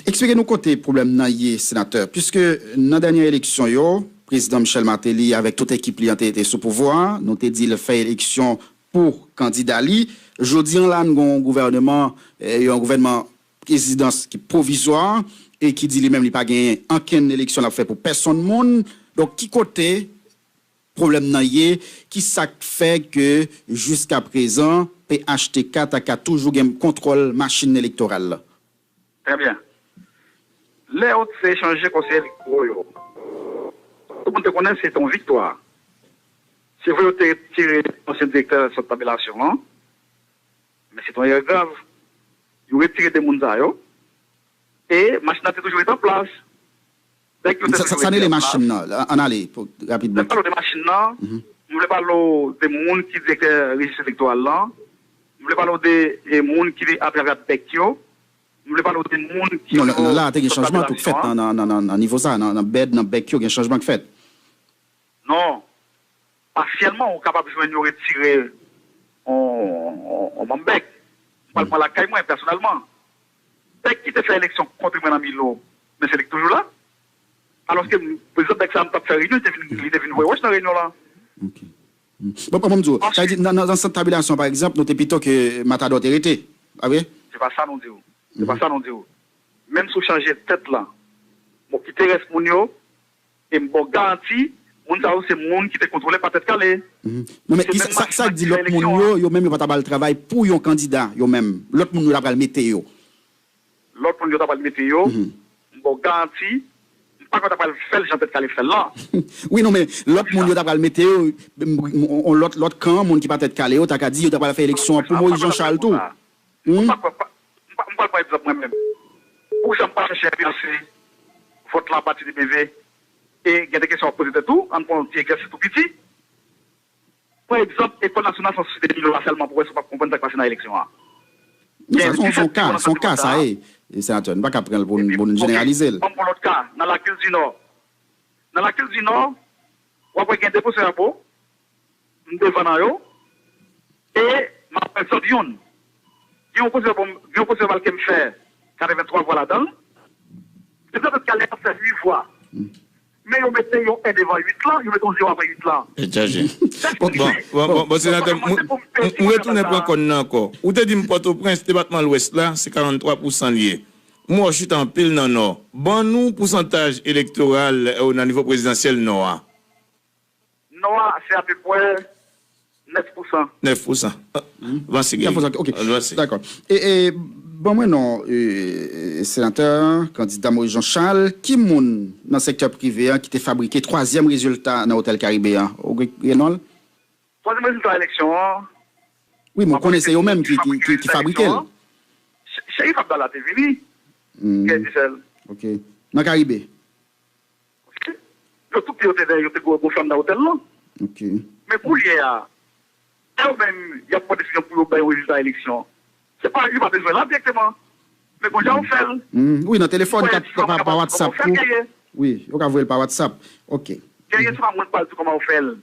Eksplike nou kote pwoblèm nan ye, senatè. Piske nan dènye eleksyon yo, prezidan Michel Martelly avèk tout ekip li an te rete sou pouvwa a, nou te di l fè eleksyon pou kandida li. Jodi an la, n gen yon gouvèneman, yon gouvènman prezidans ki pwovizwa e ki di li menm li pa gen ankenn eleksyon l ap fè pou pèsonn moun. Donk, ki kote pwoblèm nan ye? Ki sa k fè ke jiskaprezan P H T K ta ka toujou gen kontwòl machin elektoral la? Trè byen. Lè yo te chanje konsèy elektoro yo, tout moun te konnen se te yon viktwa. Se vre yo te retire ansyen direktè sant tabilasyon an, men se te yon erè grav. Yo retire de moun sa yo, e machin nan te toujou ret an plas. Bèk yo te toujou ret an plas. Sa n rele machin nan, ann ale rapidman. Lè m pale w de machin nan, m vle pale w de moun ki direktè rejis elektoral lan. M vle pale w de moun ki atravè bèk yo. M vle pale w de moun ki... Non, la te gen chanjman tou k fèt nan nivo sa, nan bèd, nan bèk yo, gen chanjman k fèt. Non. Pasyèlman, ou kapab jwenn yo retire yon manm bèk. M pral pran lakay mwen, pèsonèlman. Bèk ki te fè eleksyon kont mwen nan Milo, men se li k toujou la. Alòske, prezidan bèk sa a, m t ap fè reyinyon, li te vin, li te vin voye wòch nan reyinyon lan. Bon, bon, m di w, sa vle di, nan, nan, nan sant tabilasyon, pa egzanp, nou te pito ke Matadò te rete, pa vre? Se pa sa nou di w. Se pa sa nou di w. Menm si w chanje tèt lan, bon, kite rès moun yo, e m ba w garanti, moun sa yo se moun ki te kontwole pa Tèt Kale. Non, men sa k di lòt moun yo, yo menm yo pa ta ba l travay pou yon kandida, yo menm. Lòt moun yo ta pral mete yo. Lòt moun yo ta pral mete yo, m ba w garanti, m pa kwè yo ta pral fè l jan Tèt Kale fè l lan. Wi, non, men lòt moun yo ta pral mete yo, yon lòt, lòt kan, moun ki pa Tèt Kale yo, ta ka di yo ta pral fè eleksyon an pou Moyiz Jan Chal tou. M pa kwè, m pral pran egzanp mwen menm. Poukisa m pa chèche enfliyanse vòt la apati de M V? E gen de kesyon w ap poze tèt ou, ann pran yon ti egzèsis tou piti. Pran egzanp, Ekòl Nasyonal San Sousi de Milo a sèlman pou wè si w p ap konprann sa k pase nan eleksyon an. Non, sa se yon ka, se yon ka sa ye, senatè. Nou pa ka pran l pou n jeneralize l. Ban m pran lòt ka, nan Lakil di Nò. Nan Lakil di Nò, W ap wè gen de pwosè a bo, m devan nan yo, e m ap fè zòt youn. Gen yon pwosè bo, gen yon pwosè bal ke m fè katrevenntwa vwa ladan l. Depi l ap gade, l ap fè uit vwa. Men yo mete yon en devan uit lan, yo mete yon zewo apre uit lan. E chaje. Bon, bon, bon, bon, senatè, m, m, m retounen pran kòn nan ankò. Ou te di m Pòtoprens, depatman Lwès la, se karanntwa pousan li ye. M wè w chita anpil nan Nò. Ban nou pousantaj elektoral, eh, nan nivo prezidansyèl Nò a. Nò a, se apeprè nèf pousan. Nèf pousan. Ah, Vansi Nèf pousan, ok. Vansi. Dakò. E, e, ban mwen non, e, senatè, kandida Moïse Jean Charles, ki moun nan sektè prive a ki te fabrike twazyèm rezilta nan Otèl Karibe a? Ou gen, gen non l? Twazyèm rezilta eleksyon an, Wi, men w konnen se yo menm ki, ki, ki, ki fabrike l. Ch-, Cherif Abdallah te vini, Hmm. Kè Disèl. Ok. Nan Karibe. Yo tout yo te, yo te gwo, gwo flanm nan otèl lan. Ok. Men koulye a, lè yo menm, y ap pran desizyon pou yo bay yon rezilta eleksyon, se pa, yo pa bezwen la direkteman. Men konn jan yo fè l. Hmm, wi, nan telefòn, pa, pa, pa WhatsApp tou. Wi, yo ka voye l pa WhatsApp. Ok. Genyen, se pa mwen k pral di kòman yo fè l.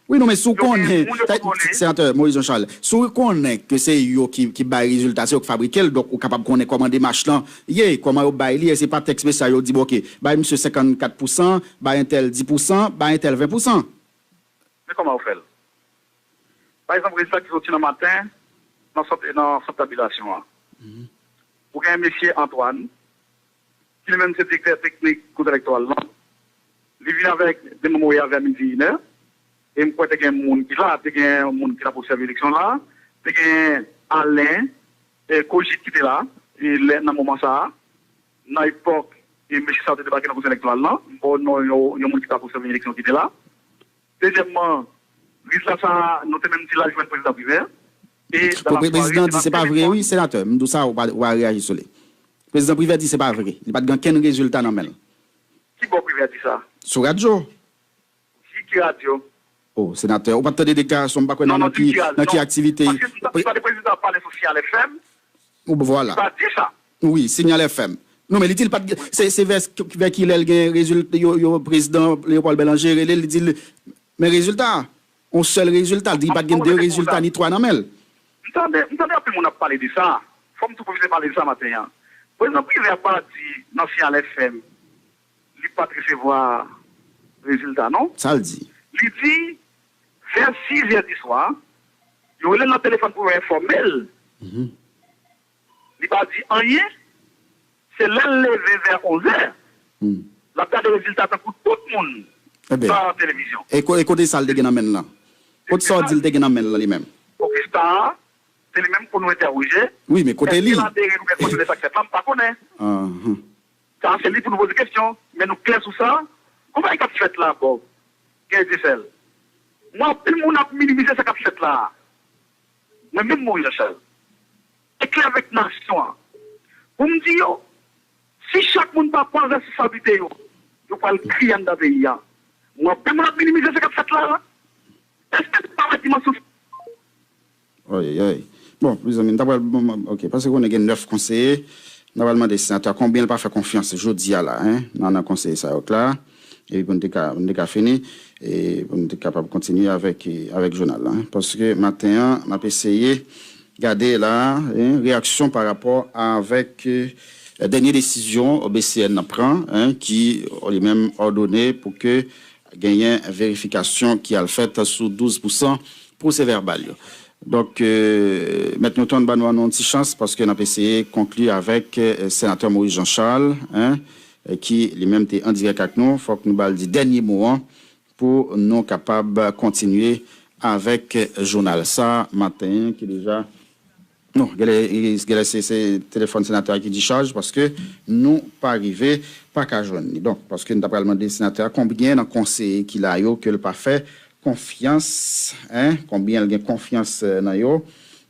Wi, non, men si w konnen, senatè Moïse Jean Charles, si w konnen ke se yo ki, ki bay rezilta, se yo ki fabrike l, donk ou kapab konnen kòman demach lan ye, kòman yo bay li, èske se pa tèks mesaj yo di, bon, ok, bay misye senkannkat pousan, bay entèl dis pousan, bay entèl ven pousan. Men kòman yo fè l? Pa egzanp, rezilta ki soti nan maten, nan sant, nan sant tabilasyon an. Ou gen mesye Antoine, ki li menm se direktè teknik kont elektoral lan. Li vin avèk de manm avè midi inè. E m kwè te gen moun ki la, te gen moun ki t ap obsève eleksyon la, te gen Alen, e, Kojit ki te la, e, lè, nan moman sa a, nan epòk, e, mesye sa yo te debake nan konsèy elektoral lan, m pa wè non yon, yon moun ki t ap obsève eleksyon ki te la. Dezyèmman, rezilta sa a, nou te menm di l al jwenn prezidan Privè. E, dan lasware, prezidan di se pa vre, wi, senatè. M di w sa, ou pa, ou pa reyaji sou li. Prezidan Privè di se pa vre. Li pa t gen okenn rezilta nan men l. Ki bò Privè di sa? Sou radyo. Ki, ki radyo? Oh, senatè, ou pa t tande deklarasyon, m pa kwè nan, nan ki, nan ki aktivite. Paske m pa, m tande prezidan ap pale sou Signal F M. Ou, vwala. Li pa di sa. Wi, Signal F M. Non, men li di l pa t gen, se, se vè, vè kilè l gen rezilta, yo, yo, prezidan Léopold Bélanger rele l, li di l, men rezilta, yon sèl rezilta, li pa t gen de rezilta ni twa nan men l. M tande, m tande anpil moun ap pale de sa. Fò m tou pwofite pale de sa maten an. Prezidan Privè pa di nan Signal F M li pa t resevwa rezilta, non. Sa l di? Li di, vè sizè di swa, yo rele l nan telefòn pou yo enfòme l. Li pa di anyen. Se lè l leve vè onzè, l ap gade rezilta tankou tout moun nan televizyon. E ko-, e kote sa l te gen nan men l lan? Kote sa w di l te gen nan men l lan li menm? Ok, sa a, se li menm pou nou entèwoje. Wi, men kote li? Èske l adere oubyen l kondane sa k fèt la, m pa konnen. Sa a, se li pou nou poze kesyon, men nou klè sou sa. Gon bagay k ap fèt la, Bob, Kè Disèl. Mwen, anpil moun ap minimize sa k ap fèt la a. Mwen menm Moïse Jean Charles, e klè avèk nasyon an, pou m di yo, si chak moun pa pran responsablite yo, yo pral kriye anndan peyi a. Mwen, anpil moun ap minimize sa k ap fèt la a. Èske nou pa wè dimansyon sa? Oy, oy, oy. Bon, mezanmi, m ta pral, bon, bon, ok, paske konnen gen nèf konseye, m ta pral mande senatè a konbyen l pa fè konfyans jodi a la, en, nan, nan konseye sa yo k la. Epi pou n te ka, pou n te ka fini, e pou n te kapab kontinye avèk, avèk jounal la, en. Paske maten an, n ap eseye gade la, en, reyaksyon pa rapò avèk, eh, dènye desizyon B C N nan pran, en, ki, li menm, òdone pou ke genyen verifikasyon ki al fèt sou douz pousan pwosevèbal yo. Donk, eh, Mèt Newton, ban nou, nou yon ti chans, paske n ap eseye konkli avèk, eh, senatè Moïse Jean Charles, en, eh, ki li menm te an dirèk ak nou. Fòk nou ba l di dènye mo an pou nou kapab kontinye avèk, eh, jounal sa maten an ki deja, non, genlè, genlè se, se telefòn senatè a ki dichaj, paske nou pa rive, pa ka jwenn li. Donk, paske n ta pral mande senatè a konbyen nan konseye ki la yo ke l pa fè konfyans, en, konbyen l gen konfyans, eh, nan yo.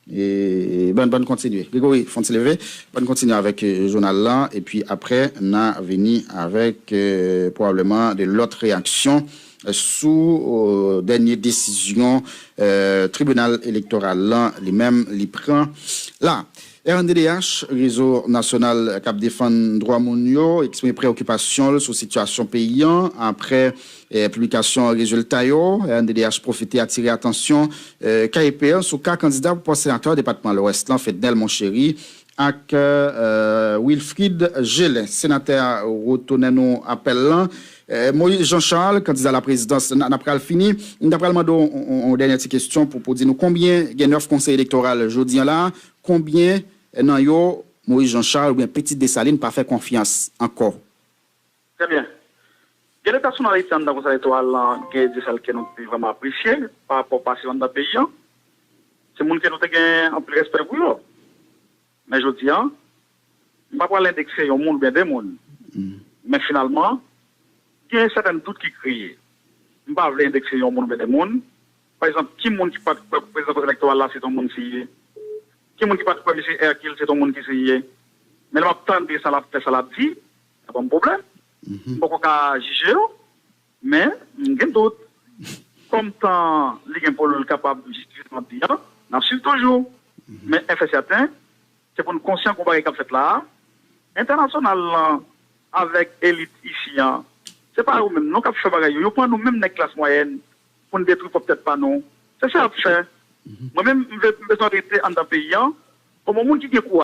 E, bann, bann kontinye. Gregory, fè yon ti leve, bann kontinye avèk, eh, jounal lan, epi aprè, n a vini avèk, eh, pwobableman de lòt reyaksyon sou dènye desizyon tribinal elektoral lan li menm li pran la. R N D D H, Rezo Nasyonal k ap Defann Dwa Moun yo, eksprime preyokipasyon l sou sitiyasyon peyi an apre piblikasyon rezilta yo. R N D D H pwofite atire atansyon K E P an sou ka kandida pou pòs senatè depatman Lwès lan, Fednel Monchéry ak Wilfrid Gelin. Senatè a retounen nou apèl lan. Moïse Jean Charles, kandida laprezidans, n ap pral fini. M ta pral mande w yon dènye ti kesyon pou di nou konbyen, gen nèf konsèy elektoral jodi an la, konbyen nan yo Moïse Jean Charles oubyen Pitit Desalin pa fè konfyans ankò? Trè byen. Gen de pèsonalite anndan konsèy elektoral lan, gen de sèl ke nou te vrèman apresye pa rapò pase anndan peyi an. Se moun ke nou te gen anpil respè pou yo. Men jodi an, m pa pral endekse yon moun oubyen de moun. Men finalman, gen sèten dout ki kreye. M pa vle endekse yon moun oubyen de moun. Pa egzanp, ki moun ki pa t kwè pou prezidan konsèy elektoral la se t on moun si ye? Ki moun ki pa t kwè mesye Hercule se t on moun ki si ye? Men lè m ap tande sa l ap fè, sa l ap di, sa ban m pwoblèm. M poko ka jije yo, men m gen dout. Kòm tan li gen pou l kapab jistifye sa l ap di an, n ap swiv toujou. Men en fè sèten, se pou n konsyan gon bagay k ap fèt la a. Entènasyonal lan avèk elit isi an, se pa yo menm non k ap fè bagay yo. Yo pran nou menm nèg klas mwayèn pou n detwi pwòp tèt pa nou. Se sa y ap fè. Mwen menm, m bezwen rete anndan peyi an. Kòm yon moun ki gen kouraj,